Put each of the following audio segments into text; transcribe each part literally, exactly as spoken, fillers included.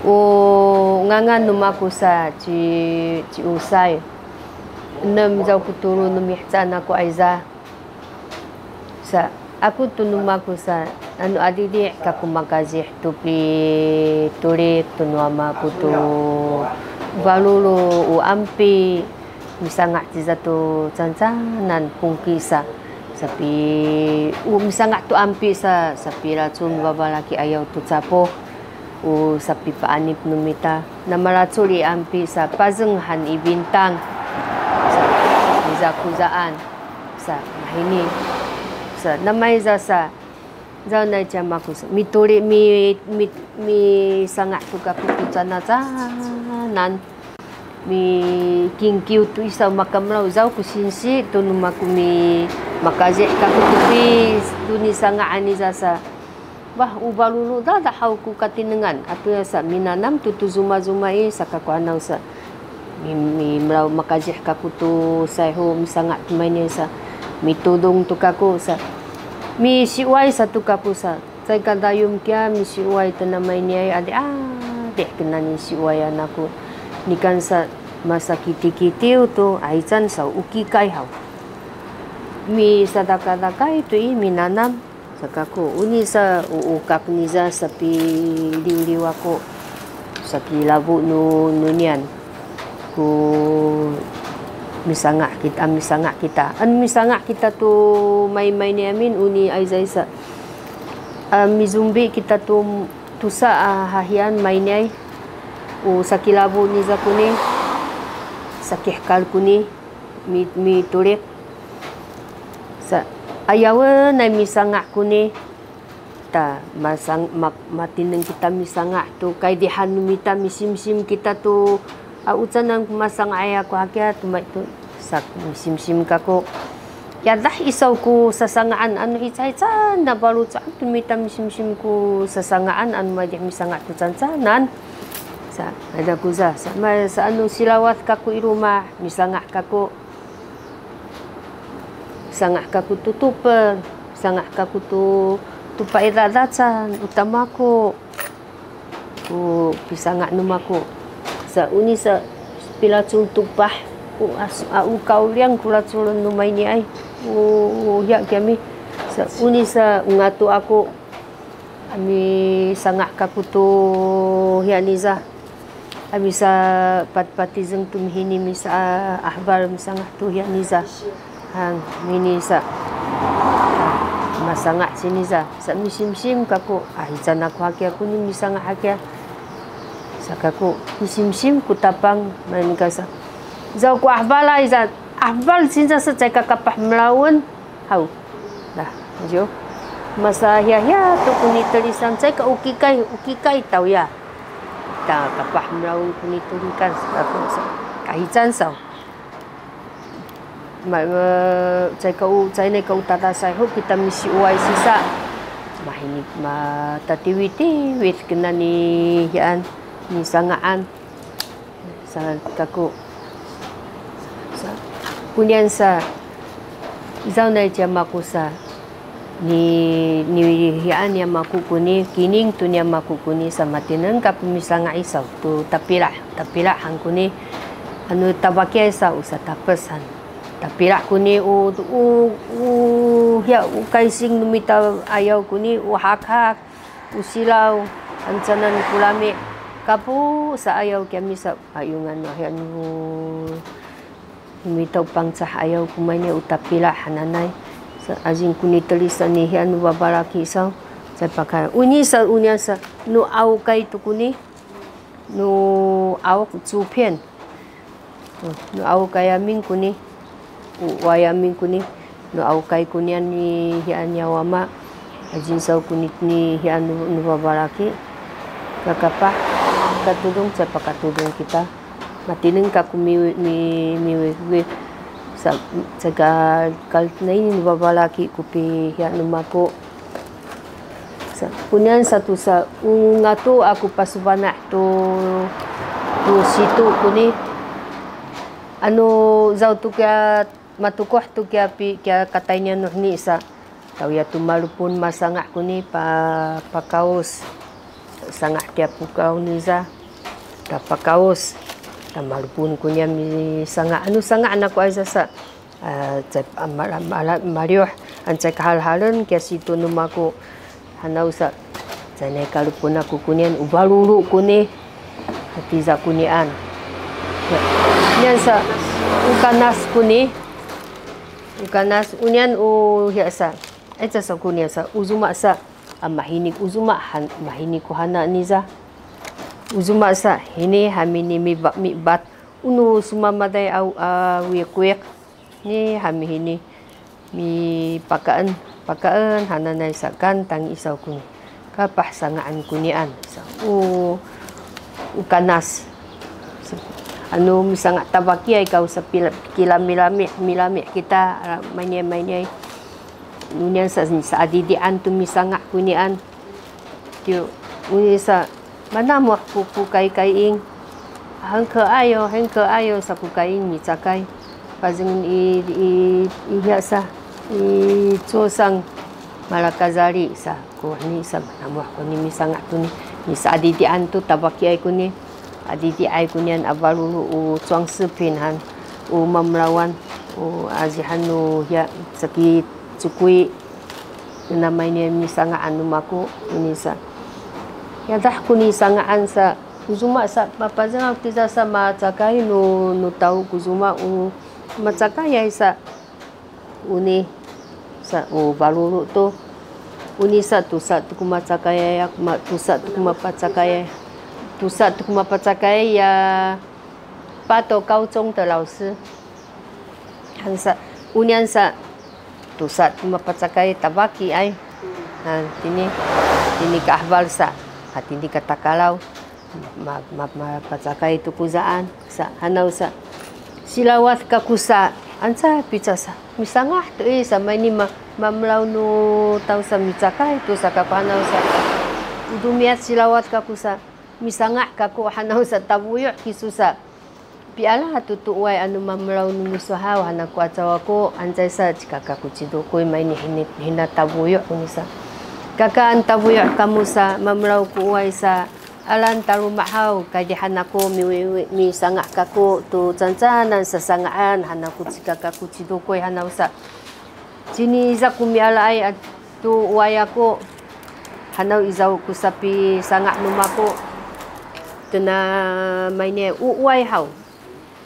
O ngangan nu maku sa ci, ci Usay. Enem zaw ku tulu nu mihecaan aku ayza. Sa, aku tu nu maku sa, anu adidi kaku makazih tu pitulik tu nu ama ku tu balulu u ampi. Misanga' tiza tu cancanan pungki sa, sapi, u misanga' tu ampi sa, sapilacun babalaki ayaw tu capo, u sapipaanip nu mita, namalacul i ampi sa, pazeng han i bintang, sa, mizakuzaan, sa, mahini, sa, namayza sa, Zaw nay ca maku sa, mituli, mi, mi, misanga' tu kaku tu canacanan. Mikingkiw tu i saw makamelaw, zaw ku sinsi tu nu maku mi, makazih kaku tu pi, tu nisanga'an i za sa. Bah, u balulu dada haw ku katinengan, atuya sa, minanam tu tu zuma-zuma i, saka ku anaw sa. Mi, mi, melaw makazih kaku tu sayhu misanga' tu mayni sa, mitudung tu kaku sa, misiway sa tu kaku sa, caay kadayum kiya misiway tana mayni ay adi, adi kina ni siwayan aku. Nikan sa, masakiti-kitiw tu, aican sa, ukikay haw. Misadakadakay tu i minanam. Sakaku, uni sa uukak niza sapiliwliw aku. Sakilabu nu, nunian. Ku misanga' kita, misanga' kita. Anu misanga' kita tu maymay ni amin, uni ayza i sa. A, mizumbi kita tu, tusa a hahian mayni ay. U sakilabu niza kuni. Sakihkal kuni. Mi, mitulik. Sa, ayawen ay misanga' kuni. Ta, masang, ma, matineng kita misanga' tu, kaydihan nu mita misimsim kita tu, a, ucanan ku masanga'ay aku hakiya tu, may tu, sa, misimsim kaku. Yadah i saw ku sasanga'an, anu ica-ica na balu caan tu mita misimsim ku sasanga'an, anu maydih misanga' tu cancanan. Sa, ada ku za, sa, ma, sa anu silawat kaku i luma', misanga' kaku. Sanga' kaku tu tupel, sanga' kaku tu, tu paidadacan, u tamaku, u pisanga' nu maku. Sa uni sa pilacul tupah, u as, a, u kauliang ku laculen nu mayni ay, u, u hiya kiyami. Sa uni sa u ngatu aku, a, misanga' kaku tu hiya niza. A, misa pat, patizeng tu mihini misa, a, ahbal misanga' tu hiya niza. Hang, mini sa. Masanga' sini za. Sa misimsim kaku, a, ican aku hakiya kuni misanga' hakiya. Sa kaku, misimsim ku tapang, main ka sa. Zaw ku ahbal ay za, ahbal sinza sa caay ka kapah melawen. Haw. Dah, ayo. Masa hiya-hiya tu kuni telisan, caay ka ukikay, ukikay taw ya. Ta kapah melaw kuni tulikan, sa, kahican saw. Ma, ma, caay ka u, caay nay ka u tadasay ho kita misiway sisa. Mahini, ma, tatiwitiwit kina ni hiyaan, ni sanga'an. Sa kaku. Sa, kunian sa, izaw nay ci Ama ku sa, ni, ni hiyaan ni Ama ku kuni, kining tu ni Ama ku kuni, sa matineng kaku misanga' i saw, tu tapila', tapila' han kuni, anu tabaki ay saw, sa tapes han. Tapila' kuni, u, u, u, hiya, u kaysing nu mita ayaw kuni, u hakhak, u silaw, ancanan ku lami', kapu sa ayaw kiyami sa, ayungan no hiya nu mita u Pangcah ayaw ku mayni u tapila' hananay. Sa, azing kuni telisan ni hiya nu babalaki saw, sa paka, uni sa, uni sa, nu awkay tu kuni, nu awk 竹片. Nu awkay amin kuni, u, uway amin kuni, nu awkay kunian ni hiyaan ni Ama, azing saw kuni ni hiyaan nu, nu babalaki, kakapah, katudung, sa pakatudung kita. Matineng kaku mi, mi, miwigwig, sa, caay ka, kal, nai nu babalaki ku pihiyaan nu maku. Sa, kunian sa tu sa, u ngatu aku pasubana' tu, tu situ kuni. Anu zaw tu kiya matukuh tu kiya pi, kiya kataynian nu heni sa. Tawya tu malupun masanga' kuni pa, pakaus. sanga' tiya pukaw niza, tapakaus, tamalupun kunian misanga', anu sanga' naku ayza sa, a, cay, a, mala-, mala-, maliw, ancay kahalhalen kiya situ nu mako, hanaw sa, caay nai kalupun aku kunian, u balulu kuni, hatiza kunian. Nian sa, u kanas kuni, u kanas, unian u hiya sa, ayca sa kunian sa, u zuma sa, a, mahini ku zuma, han-, mahini ku hana niza. U zuma sa, hini hamini miba-, mibat, unu sumamaday a, a, wikwiq, ni hamihini, mipakaen, pakaen, hananay sa kan, tangi isaw kuni. Kapah sanga'an kunian, sa, u, u kanas. Anu misanga' tabakiay kaw sa pila, kila milami, milami kita, a, mayniyay, mayniyay. Nunian sa, sa adidian tu misanga' kunian. Tiyu, uni sa, manamuh ku, ku kaykayiing. 很可爱哦，很可爱哦, sa ku kaying micakay. Pazengen i, i, i hiya sa, i cosang malakazali sa, ku ni sa, manamuh ku ni misanga' tu ni, ni sa adidian tu tabakiay ku ni, adidiay ku nian a balulu u 装饰品 han, u mamlawan, u azihan nu hiya saki cukuy. Namay ni misanga'an nu mako, ini sa. Yadah ku ni sanga'an sa, u zuma sa, mapazengaw tiza sa macakay nu, nu taw ku zuma u macakayay sa, uni sa, u balulu tu, uni sa, tusa tu ku macakayay, ma, tusa tu ku mapacakayay, tusa tu ku mapacakayay ya, 八斗高中的老师. Hansa, unian sa, tusa tu mapacakay tabaki ay. Ha, tini, tini kahbal sa, ha, tini katakalaw, ma, ma, mapacakay tu kuzaan, sa, hanaw sa. Silawat kaku sa, anca pica sa, misangah tu i sa, mayni ma, mamlaw nu taw sa micakay tu sa kaku hanaw sa. Udumiyat silawat kaku sa, misangah kaku hanaw sa, tabuyu' kisu sa. Piala tu tu uway anu mamelaw nu miso haw, hanaku acawa ko, ancay sa, ci kaka ku cidukoy mayni hini, hina tabuyu' kuni sa. Kaka, an tabuyu' kamu sa, mamelaw ku uway sa, alan taluma' haw, kaydi hanaku mi, mi, misanga' kaku tu cancanan sasangaan, hanaku ci kaka ku cidukoy hanaw sa. Cini iza ku mialaay a tu uway aku, hanaw izaw ku sapisanga' nu mako, tena mayni uway haw.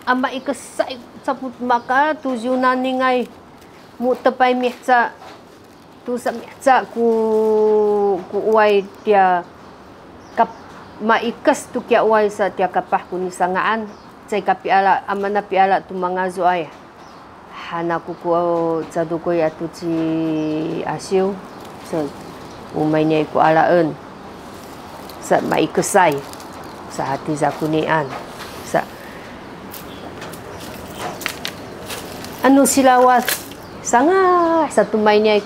A maikesay saput maka tu ziyunaningay, mutepay mihca, tu sa mihca ku, ku uway tiya kap, maikes tu kiya uway sa tiya kapah ku nisangaan, cay kapiala, a mana piala tu mangazoay. Hanaku ku cadukoy atu ci Asiw, sa, umayniay ku alaen, sa, maikesay, sa, hati zakunian, sa, anu silawat, sanga, sa, tumayniay,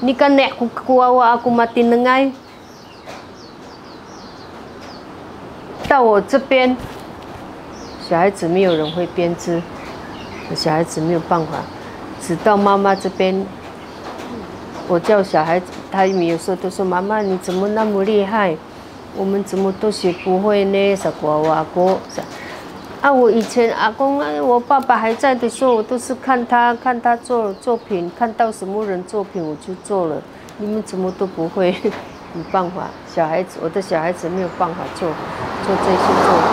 nika ne ku, ku wawa aku matinengay, 到我这边，小孩子没有人会编织，小孩子没有办法，直到妈妈这边，我叫小孩子，他们有时候都说：“妈妈，你怎么那么厉害？我们怎么都学不会呢？”Sa ku wawa ako, sa, 啊，我以前阿公啊，我爸爸还在的时候，我都是看他，看他做作品，看到什么人作品我就做了。 你们怎么都不会？没办法，小孩子，我的小孩子没有办法做，做这些作品，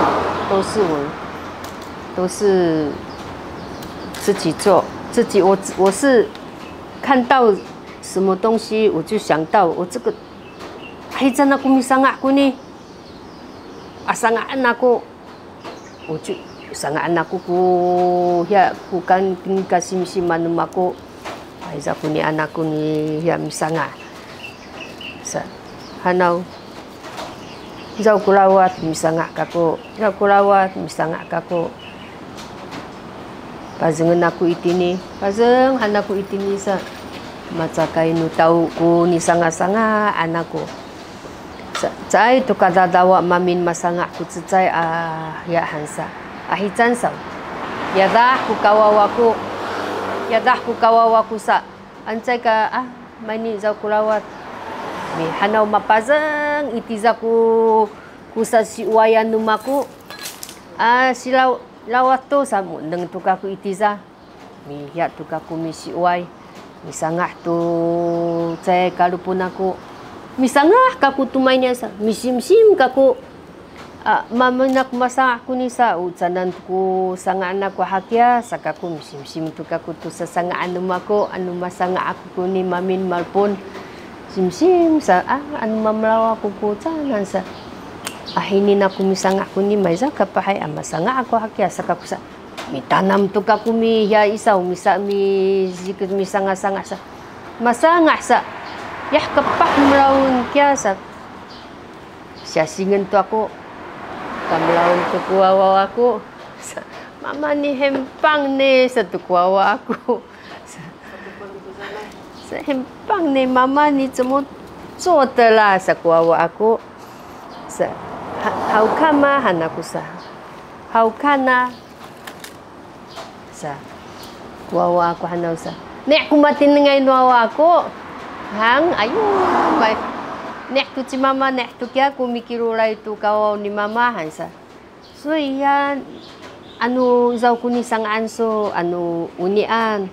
都是我，都是自己做，自己，我，我是看到什么东西，我就想到我这个，哎，真的，kumisanga' kuni, a sanga' anaku. Ucu, sanga' anaku ku, hiya, ku kan, kasimsiman nu mako. Ay, sa kuni anaku ni, hiya, misanga'. Sa, hanaw. Izaw ku lawat, misanga' kako. Izaw ku lawat, misanga' kako. Pazengen aku itini. Pazeng, hanaku itini sa. Macakay nu taw ku nisanga-sanga' anaku. Sa, caay to kadadawa mamin masanga' ku cecay a hiya hansa. Ahican saw. Yadah ku kawawa ku. Yadah ku kawawa ku sa. Ancay ka, ah, mayni izaw ku lawat. Mihanaw mapazeng itiza ku, ku sasiwayan nu mako. A, silaw, lawat to sa muneng to kaku itiza. Mihiya to kaku misiway. Misanga' to cay kalupun ako. Misanga' kaku tumayni sa. Misimsim kaku. A, mamin aku masanga' kuni sa, ucanan ku sanga'an aku hakiya, saka ku misimsim to kaku to sasanga'an nu mako, anu masanga' aku kuni mamin malpun. Simsim sa, a, anu mamlawa aku ku ucanan sa. Ahini naku misanga' kuni mayza kapahay a masanga' aku hakiya, saka ku sa. Mitanam to kaku mihiya isaw, misa, mi, misanga'-sanga' sa. Masanga' sa. Yah kapah mlawen kiya sa. Siyasingen to ako. Kamlawen to ku wawa ako. Sa, mama ni hempang ne sa to ku wawa ako. Sa, sa hempang ne mama ni cemut cotela sa ku wawa ako. Sa, ha, hawka ma han aku sa. Hawka na. Sa, ku wawa aku hanaw sa. Ne' ku matinengay nu wawa aku. Hang, ayu, may. Ne' tu ci mama, ne' tu kiya ku mikilulay tu kawaw ni mama han sa. Suy ya, anu izaw kuni sanga'an su, anu uni an.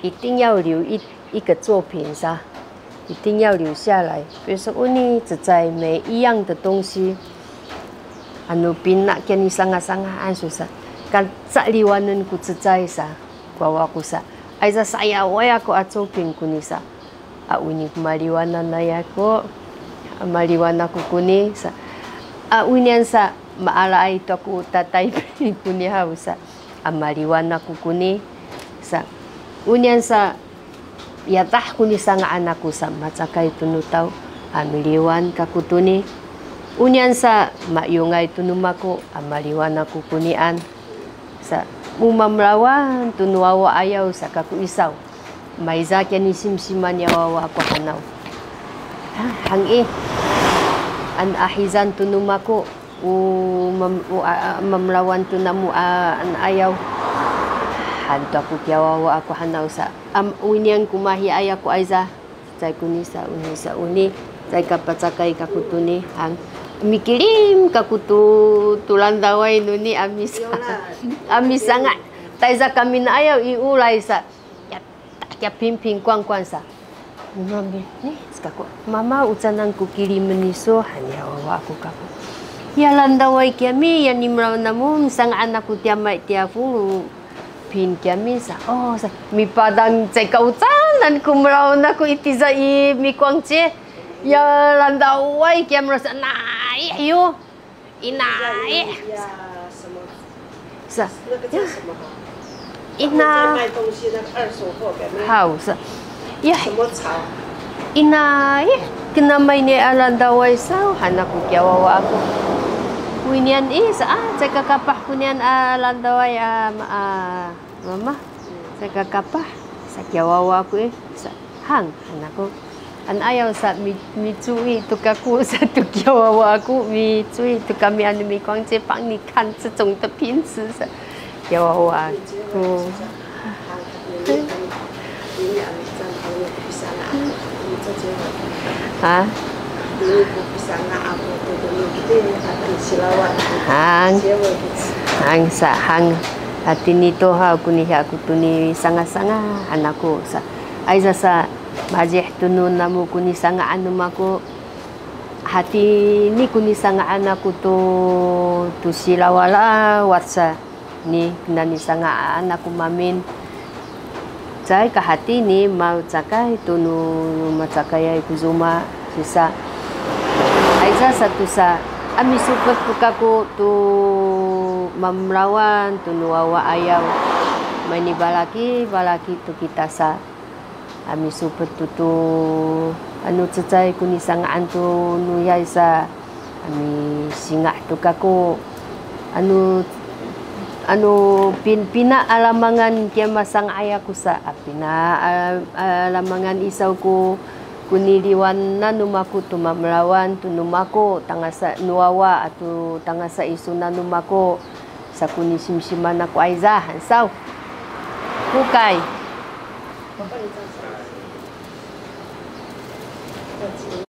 一定要留一, 一个作品 sa. 一定要留下来。比如说，uni cecay 每一样的东西, anu pina kiya ni sanga-sanga an su sa, kacaliwanen ku cecay sa, ku wawa ku sa, ayza sayaway ako a copin kuni sa, a uni ku maliwanan aya ko, a maliwan aku kuni sa, a unian sa, maalaay to aku tatay kuni haw sa, a maliwan aku kuni sa, unian sa, yadah kuni sanga'an aku sa macakay tu nu taw, a miliwan kaku tuni. Unian sa mayungay tu nu mako, a maliwan aku kunian. Sa, mumamlawan tu nu wawa ayaw sa kaku isaw. Mayza kiya ni simsiman ya wawa aku hanaw. Ha, hang i. An ahizan tu nu mako. U mam-, u a-, a-, mamlawan tu namu a, an ayaw. Han tu aku kiya wawa aku hanaw sa. Am, winian ku mahi aya ku ayza. Cay kuni sa uni sa uni. Cay kapacakay kaku tuni. Hang. Mikilim kaku tu, tu landaway nuni a misa-, a misanga'. Tayza kami na ayaw i ulay sa. Ya, ta, kiya pinpin kuwangkuwan sa. Mama, ni, saka ku, mama, ucanan ku kilimen iso, han ya wawa aku kaku. Ya landaway kiyami, ya nimlaw namu, misanga'an aku tiya may tiya fulu. Pin kiyami sa, o, sa, mipadang cay ka ucanan ku mlaw naku itiza i mikuwangci. Ya landaway kiyami sa, nai, yu. Inai. 什么？ Sa. 那个叫什么哈？ Ina. 他们在卖东西那个二手货，有没有？ Haw, sa. Ya. 什么草？ Inai. Kinamay ni a landaway saw, han aku kiya wawa aku. Winian i sa, a, cay kakapah kunian a landaway a, ma-, a, mama. Cay kakapah, sa kiya wawa aku i, sa. Hang, han aku. An ayaw sa mi, micuwi to kaku sa tu kiya wawa aku, micuwi to kami anu mikuwangci pang ni kan cecung tepin ci sa kiya wawa aku. Ha? Hang, hang sa, hang. Hatini to haw kuni hi aku tuni sanga-sanga han aku sa. Ayza sa, Majih tu nu namu kuni sanga'an nu mako. Hatini kuni sanga'an aku tu, tu silawalawat sa ni, nani sanga'an aku mamin. Cay ka hatini, macakay tu nu macakayay ku zuma, sisa. Ayza sa tu sa, a misupet tu kaku tu mamlawan tu nu wawa ayaw. Mayni balaki, balaki tu kita sa. A misupet tu tu, anu cecay kuni sanga'an tu nu yay sa, a misinga' tu kaku, anu, anu pin, pina a lamangan kiya masanga'ay aku sa, a pina a, a lamangan isaw ku, kuni liwanan nu mako tu mamlawan tu nu mako, tangasa nu wawa, atu tangasa isu nanu mako, sa kuni simsiman aku ayza, han saw. Kukay.